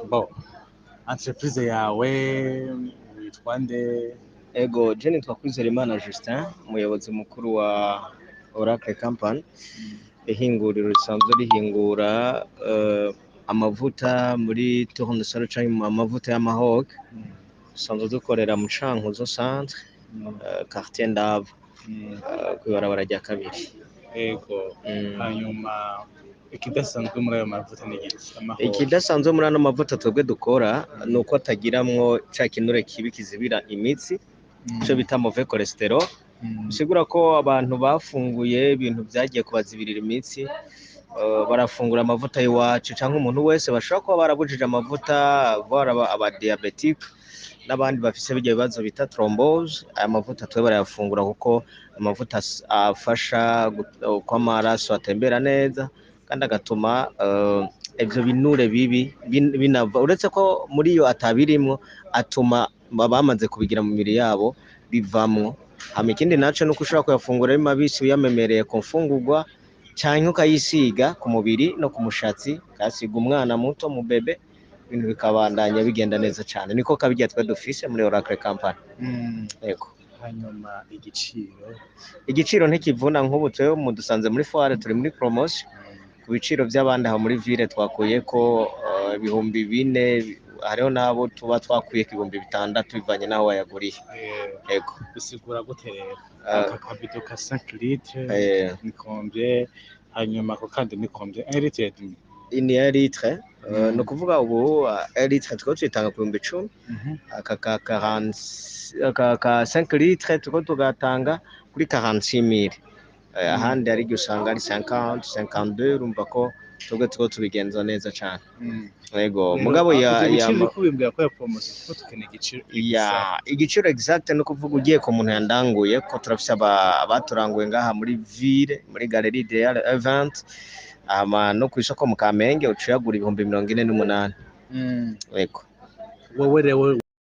Bon, entreprise yawe witwa nde? Ego, je nitwa Kwizerimana Justin, umuyobozi mukuru wa Oracle Company, ihinguriro risanzwe rihingura amavuta muri tournesol canke amavuta y'amahoke. Dusanzwe dukorera mu Cankuzo centre, quartier Ndava, kw'ibarabara rya kabiri. Ego. Hanyuma ikidasanzwe muri ayo mavuta ni igiki? Amahoro. Ikidasanzwe muri ano mavuta twebwe dukora ni uko atagiramwo ca kinure kibi kizibira imitsi, ico bita mauvais cholesterol. Bisigura ko abantu bafunguye ibintu vyagiye kubazibirira imitsi, barafungura amavuta y'iwacu, canke umuntu wese bashobora kuba barabujije amavuta, voire aba diabétique n'abandi bafise birya bibazo bita thrombose. Aya mavuta twe barayafungura kuko amavuta afasha ko amaraso atembera neza kandi agatuma ivyo binure bibi binava. Uretse ko muri iyo atabirimwo, atuma abamaze kubigira mu mibiri yabo bivamwo. Hama ikindi naco nuko ushobora kuyafungura ari mabisi, uyamemereye ku mfungurwa, canke ukayisiga ku mubiri no ku mushatsi, ukayasiga umwana muto mu bébé, ibintu bikabandanya bigenda neza cane. Niko kabirya twe dufise muri Oracle Company. Yego. Hanyuma igiciro? Igiciro ntikivuna. Nk'ubu twewe mudusanze muri foire, turi muri promotion. Ku biciro by'abandi aho muri ville twakuye ko 4000, hariho n'abo tuba twakuye ku 6000 bivanye n'aho wayaguriye. Yego. Bisigura gute rero? Aka kabido ka 5 litres ni combien? Hanyuma ako kandi ni combien? 1 litre et demi? Ni 1 litre. Ni ukuvuga ubu 1 litre turiko tuyitanga ku 10,000. Aka ka 40, aka ka 5 litres turiko tugatanga kuri 46 000. Ahandi hari igihe usanga ari 50, 52. Urumva ko twebwe turiko tubigenza neza cane. Yego, mugabo ya ivyo ya biciro uriko ubimbwira ko ya promotion, kuko tukeneye igiciro ya exact. Igiciro exact no kuvuga ugiye ku muntu yandanguye, ko turafise abaturanguye ngaha muri ville, muri Galerie Ideal Event, ama no kw'isoko mu Kamenge, uca uyagura 48,000. Yego. Wowe rero?